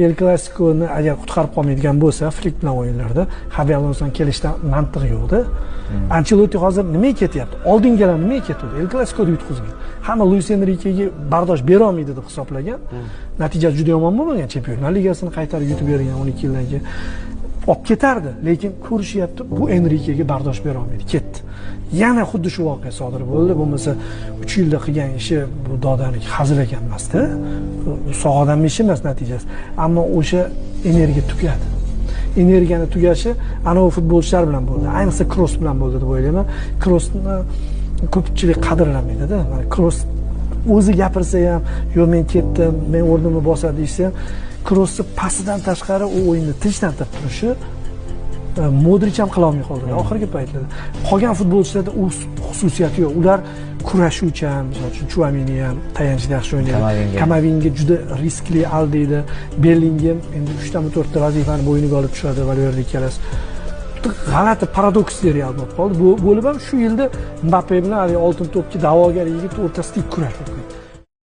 El Clasico'ni agar qutqarib qolmaydigan bo'lsa, Flik bilan o'yinlarda Xabi Alonsoning kelishidan mantiq yo'qda. Ancelotti hozir nimaga ketyapti? Oldingilar nimaga ketdi? El Clasico'da yutqizgan. Hamma Luis Enrikega bardosh bera olmaydi deb hisoblagan. Natija juda yomon bo'lmagan. Chempionlar Ligasini qaytarib yutib bergan 12 yildan keyin. Olib ketardi, lekin ko'rishyapti, bu Enrikega bardosh bera olmaydi, ketdi. Yana xuddi shu voqea sodir bo'ldi. Bo'lmasa 3 yilda qilgan ishi bu dodaniki hazil ekan emasda. Sog' odamning ishi emas natijasi. Ammo o'sha energiya tugadi. Energiyani tugashi ana u futbolchilar bilan bo'ldi. Ayniqsa Kroos bilan bo'ldi deb o'ylayman. Kroosni ko'pchilik qadrlamaydi-da. Mana Kroos o'zi gapirsa ham, "Yo'q, men ketdim, men o'rnimni bosadi" desa ham, Kroosni pasidan tashqari u o'yinni tinchlantirib turishi Modric ham qila olmay qoldi oxirgi paytlarda. Qolgan futbolchilarda u xususiyati yo'q. Ular kurashuvchan, misol uchun Chuamini ham tayanchda yaxshi o'ynaydi. Kamavinga juda riskli aldaydi. Bellingem endi 3 tami 4 ta vazifani bo'yniga olib tushadi, Valverde ikkalasi. G'alati paradoks real bo'lib qoldi. Bu bo'lib ham shu yilda Mbappe bilan haligi oltin to'pga da'vogar yigit o'rtasida kurash bo'lib ketdi.